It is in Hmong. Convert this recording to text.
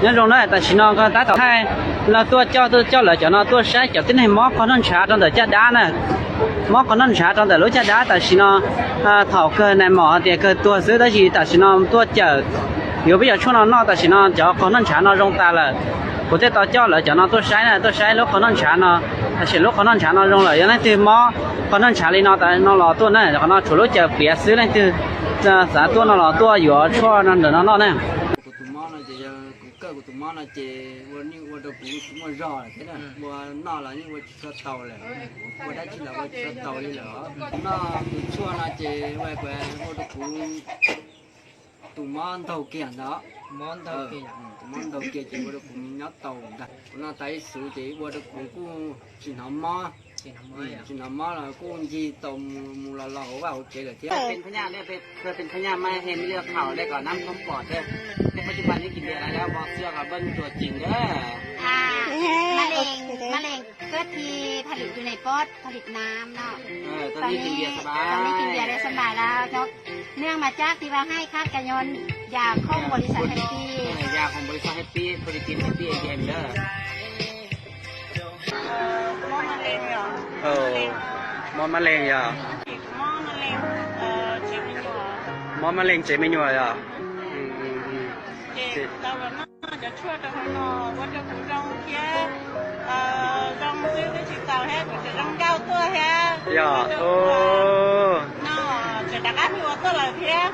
Nyob zoo na, tam sim no koj tab tom thaij los tuaj coj, tuaj coj lawv cov no tuaj saib cov tib neeg mob qhov noj ntshav rau ntawm caj dab na. Mob qhov noj ntshav rau ntawm lub caj dab tam sim no, thaum kawg nais maum hais tias kawg tuag xwb, tab sis tam sim no tuaj cawm yuav peb cov tshuaj no noj, tam sim no cov qhov noj ntshav no zoo tas lawm. Kuv thiaj tau coj lawv cov no tuaj saib na, tuaj saib lub qhov noj ntshav no. Tam sim lub qhov noj ntshav no zoo lawm, yog leej twg mob qhov noj ntshav li no tas no los tuaj na, qhov no tshuav lub caws pliav xwb, leej twg xav tuaj no los tuaj yuav tshuaj no ntawm no noj na. Kuv tus mob no ces yog kuv kawj kuv tus mob no ces ua yeej ua rau kuv tsis muaj zog lawm thiab na, ua noj los yeej ua tsis txhob tau lawm, ua dab tsi los ua tsis txhob tau li lawm. Noj tus tshuaj no ces ua ua rau kuv tus mob ntaug kiag ntag. Tus mob ntaug kiag ces ua rau kuv nyob tau ntag. Kuv noj tas ib xuv ces ua rau kuv kuj tsis hnov mob, tsis hnov mob los kuj ncig tau mus los los hauv vaj hauv tsev lawm thiab. Peb phab nyaj maj heev li thaum dej kom nab thooj pom thiab. Tej pab cub pas nej kis npias lawm, mos xwb kom npawj ntsuas cim ntag. มะเร็ง มะเร็ง ก็ที่ผลิตอยู่ในปอด ผลิตน้ำเนาะ ตอนนี้กินเบียร์สบาย ตอนนี้กินเบียร์ได้สบายแล้วเนาะ เนื่องมาจากที่ว่าหายขาดก็ย้อนยาของบริษัทแฮปปี้ ยาของบริษัทแฮปปี้ ผลิตภัณฑ์แฮปปี้เอทีเอ็มเด้อ Mob มะเร็ง yog, mob มะเร็ง tsev me nyuam yog. Cov tshuaj rau hauv no ua rau kuv zoo thiab, zoo xwb twb tsis txaus thiab, kuv tseem zoo nkauj tuaj thiab. Yog, no tseem rov qab ua tuaj lawm thiab.